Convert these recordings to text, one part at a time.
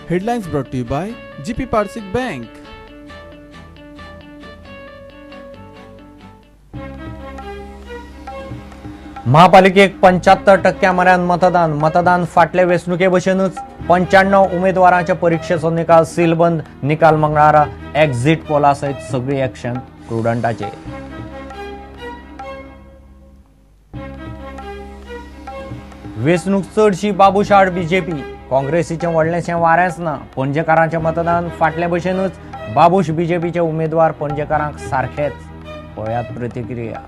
Headlines brought to you by GP Parsik Bank. महापालिकेक 75% म्हऱ्यान मतदान. मतदान फाटले वेंचणुके भशेनूच 95 उमेदवारांच्या परिक्षेचो निकाल सीलबंद. निकाल मंगळारा. एक्झिट पोला सयत सगळी एक्शन प्रुडंटाचेर. वेंचणूक चडशी बाबूश आड बीजेपी. काँग्रेसीचें व्हडलेंशें वारेंच ना. पणजेकारांचें मतदान फाटले भशेनूच बाबूश बीजेपीचे उमेदवार पणजेकारांक सारखेच. पळयात प्रतिक्रिया.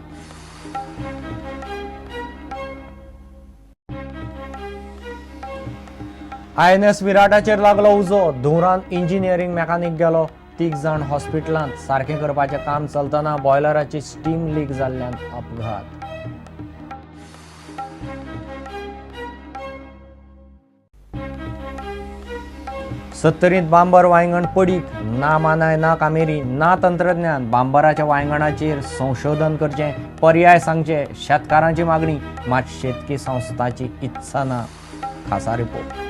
INS विराटाचेर लागलो उजो. धुंवरान इंजिनियरींग मेकानीक गेलो. 3 जाण हॉस्पिटलांत. सारकें करपाचें काम चलतना बॉयलराची स्टीम लीक जाल्ल्यान अपघात. सत्तरींत बांबर वायंगण पडीक. ना मानाय, ना कामेरी, ना तंत्रज्ञान. बांबराच्या वायंगणाचेर संशोधन करचें, पर्याय सांगचे, शेतकारांची मागणी. मात शेतकी संस्थाची इत्सा ना. खासा रिपोर्ट.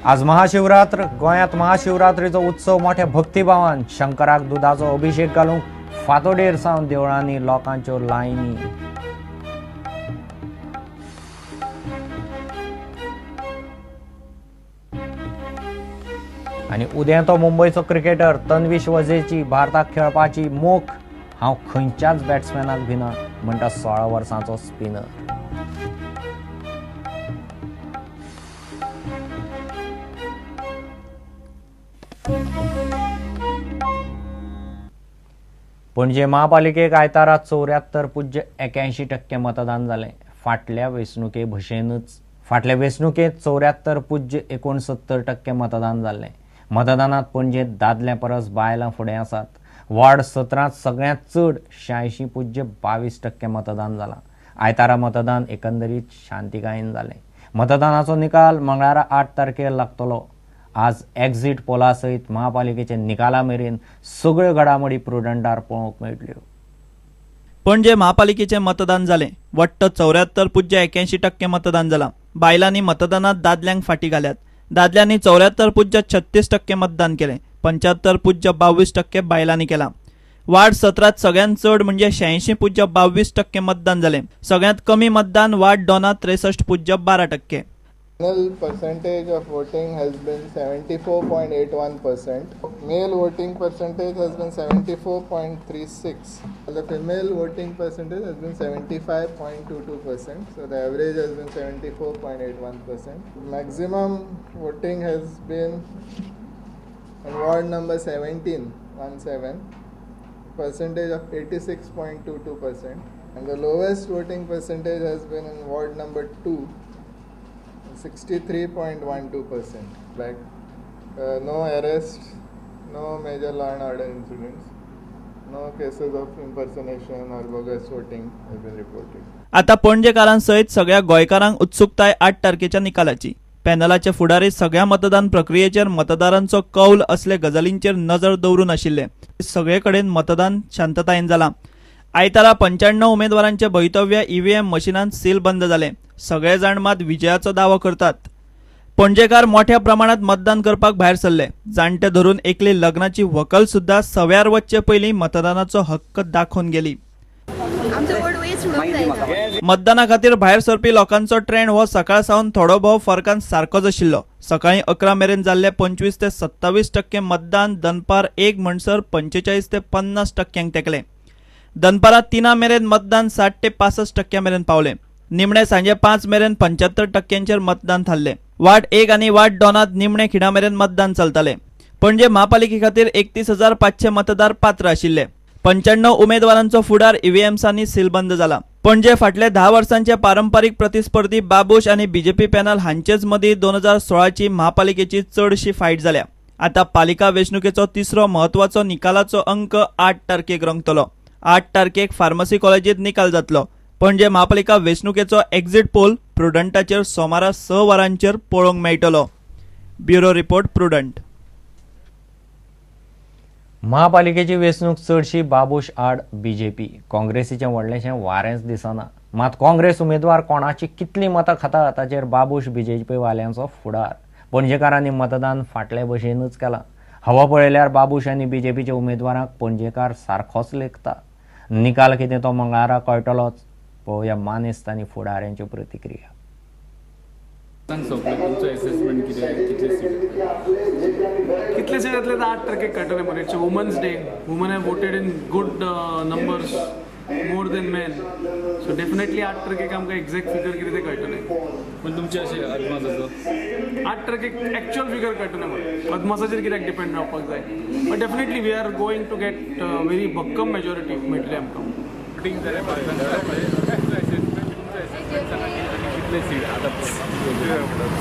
आज महाशिवरात्र. गोंयांत महाशिवरात्रीचो उत्सव मोठ्या भक्तिभावान. शंकराक दुदाचो अभिषेक घालूंक फांतोडेर सावन देवळांनी लोकांच्यो लायनी. आनी उदेंतो मुंबयचो क्रिकेटर तन्वीश वझेची भारताक खेळपाची मोख. हांव खंयच्याच बॅट्समॅनाक भिना म्हणटा 16 वर्सांचो स्पिनर. पणजे महापालिकेक आयतारा 74.81% मतदान जालें. फाटल्या वेंचणुके भशेनूच फाटल्या वेंचणुकेंत 74.69% मतदान जाल्लें. मतदानांत पणजेंत दादल्यां परस बायलां फुडें आसात. वॉर्ड 17 सगळ्यांत चड 86.22% मतदान जालां. आयतारा मतदान एकंदरीत शांतिकायेन जालें. मतदानाचो निकाल मंगळारा 8 तारखेर लागतलो. आज एक्झिट पोला सयत महापालिकेचे निकाला मेरेन सगळ्यो घडामोडी प्रुडंटार पळोवंक मेळटल्यो. पणजे महापालिकेचें मतदान जालें. वट्ट 74.81% मतदान जालां. बायलांनी मतदानांत दादल्यांक फाटीं घाल्यात. दादल्यांनी 74.36% मतदान केलें. 75.22% बायलांनी केलां. वार्ड 17 सगळ्यांत चड म्हणजे 86.22% मतदान जालें. सगळ्यांत कमी मतदान ward 2 63.12%. Final percentage of voting has been 74.81%. Male voting percentage has been 74.36. The female voting percentage has been 75.22%. So the average has been 74.81%. Maximum voting has been in ward number 17, 17, percentage of 86.22%. And the lowest voting percentage has been in ward number 2, 63.12%. Like no arrests, no major law and order incidents, no cases of impersonation or bogus voting have been reported. आता पणजेकारांसयत सगळ्या गोंयकारांक उत्सुकताय 8 तारखेच्या निकालाची. पॅनलाचे फुडारी सगळ्या मतदान प्रक्रियेचेर मतदारांचो कौल असले गजालींचेर नजर दवरून आशिल्ले. सगळे कडेन मतदान शांततायेन जालां. आयतारा 95 उमेदवारांचे भवितव्य ईव्हीएम मशिनांत सील बंद जालें. सगळे जाण मात विजयाचो दावो करतात. पणजेकार मोठ्या प्रमाणात मतदान करपाक भायर सरले. जाणटे धरून एकली लग्नाची व्हंकल सुद्दां सव्यार वचचे पयलीं मतदानाचो हक्क दाखोवन गेली. मतदाना खातीर भायर सरपी लोकांचो ट्रेंड हो सकाळ सावन थोडो भोव फरकान सारकोच आशिल्लो. सकाळीं 11 मेरेन जाल्ले 25 ते 27% मतदान दनपार 1 म्हणसर 45 ते 50% तेकलें. दनपारां 3 मेरेन मतदान 60 ते 65% मेरेन पावलें. निमणे सांजे 5 मेरेन 75% मतदान थारलें. वार्ड 1 आनी वार्ड 2 निमणे खिणा मेरेन मतदान चलतालें. पणजे महापालिके खातीर 31,500 मतदार पात्र आशिल्ले. 95 उमेदवारांचो फुडार ईव्हीएम्सांनी सीलबंद जाला. पणजे फाटले 10 वर्सांचे पारंपारीक प्रतिस्पर्धी बाबूश आनी बीजेपी पॅनल हांचेच मदीं 2016ची महापालिकेची चडशी फायट जाल्या. आतां पालिका वेंचणुकेचो तिसरो म्हत्वाचो निकालाचो अंक 8 तारखेक रंगतलो. 8 तारखेक फार्मसी कॉलेजींत निकाल जातलो. पणजे महापालिका वेंचणुकेचो एक्झिट पोल प्रुडंटाचेर सोमारा 6 वरांचेर पळोवंक मेळटलो. Bureau report, Prudent. महापालिकेची वेंचणूक चडशी बाबूश आड बीजेपी. काँग्रेसीचें व्हडलेंशें वारेंच दिसना. मात काँग्रेस उमेदवार कोणाची कितली मतां खाता ताचेर बाबूश बीजेपी वाल्यांचो फुडार. पणजेकारांनी मतदान फाटले भशेनूच केलां. हवा पळयल्यार बाबूश आनी बीजेपीच्या उमेदवारांक पणजेकार सारकोच लेखता. निकाल कितें तो मंगळारा कळटलोच. पळोवया मानेस्त आनी फुडाऱ्यांच्यो प्रतिक्रिया. कितले सीट येतले 8% कळटलें मरे. It's women's day, women have voted in good numbers more than men, so definitely 8% आमकां एक्झॅक्ट फिगर कितें तें कळटलें. पण तुमचे अशे अदमास आसा 8% एक्च्युअल फिगर कळटलें मरे. अदमासाचेर कित्याक डिपेंड रावपाक जाय, but definitely we are going to get very भक्कम मेजॉरिटी मेळटली आमकां.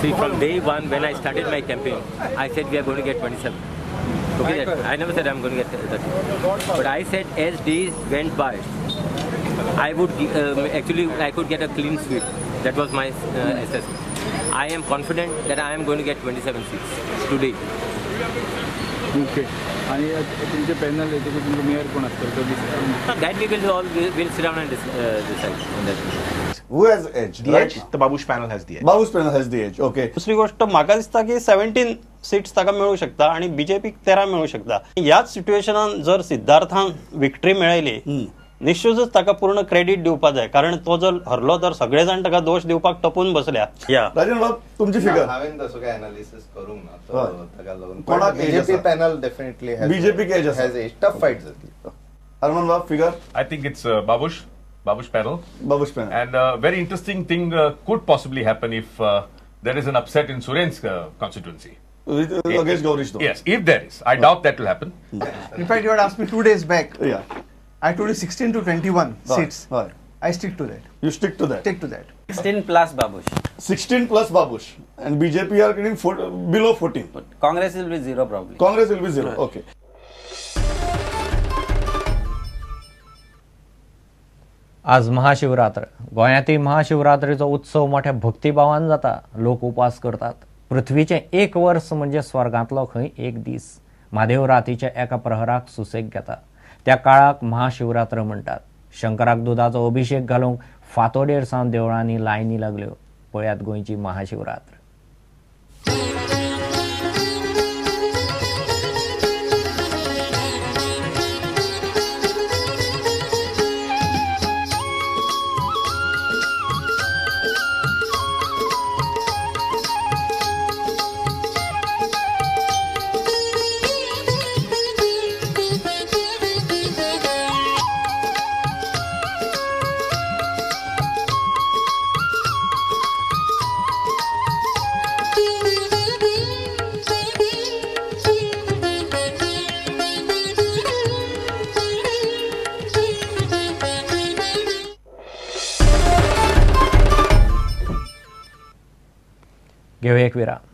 See, from day one when I started my campaign, I said we are going to get 27. Okay, that, I never said I'm going to get 30. But I said as days went by, I would actually I could get a clean sweep. That was my assessment. I am confident that I am going to get 27 seats today. Okay. आणि तुमचे panel येते तुमचे mayor कोण असतात? That we will all will sit down and decide on that. Who has edge? The edge? The Babush panel has the edge. Babush panel has the edge. Okay. दुसरी गोष्ट म्हाका दिसता की 17 सीट्स ताका मेळूं शकता आणि बीजेपीक 13 मेळूं शकता. ह्याच सिट्युएशनान जर सिद्धार्थान विक्ट्री मेळयली निश्चितच ताका पूर्ण क्रेडिट दिवपाक जाय, कारण तो जर हरलो तर सगळे जाण ताका दोश दिवपाक टपून बसल्या. राजन बाब, तुमची फिगर? हांवें तसो काय एनालिसिस करूंक ना, ताका लागून कोणाक BJP panel definitely BJP edge आसा, टफ फायट जातली. हरमन बाब, figure? I think it's Babush panel. Babush panel. And a very interesting thing could possibly happen if there is an upset in Suren's constituency. Against Gaurish though. Yes, if there is. I doubt that will happen. In fact, you had asked me 2 days back. Yeah. I told you 16 to 21 seats. Right. I stick to that. You stick to that? Stick to that. 16 plus Babush. 16 plus Babush. And BJP are getting below 14. But Congress will be 0 probably. Congress will be 0. Right. Okay. आज महाशिवरात्र. गोंयांतय महाशिवरात्रीचो उत्सव मोठ्या भक्तिभावान जाता. लोक उपास करतात. पृथ्वीचें एक वर्स म्हणजे स्वर्गांतलो खंय एक दीस. म्हादेव रातीच्या एका प्रहराक सुसेग घेता. त्या काळाक महाशिवरात्र म्हणटात. शंकराक दुदाचो अभिषेक घालूंक फांतोडेर सावन देवळांनी लायनी लागल्यो. पळयात गोंयची महाशिवरात्र. घेवया एक विराम.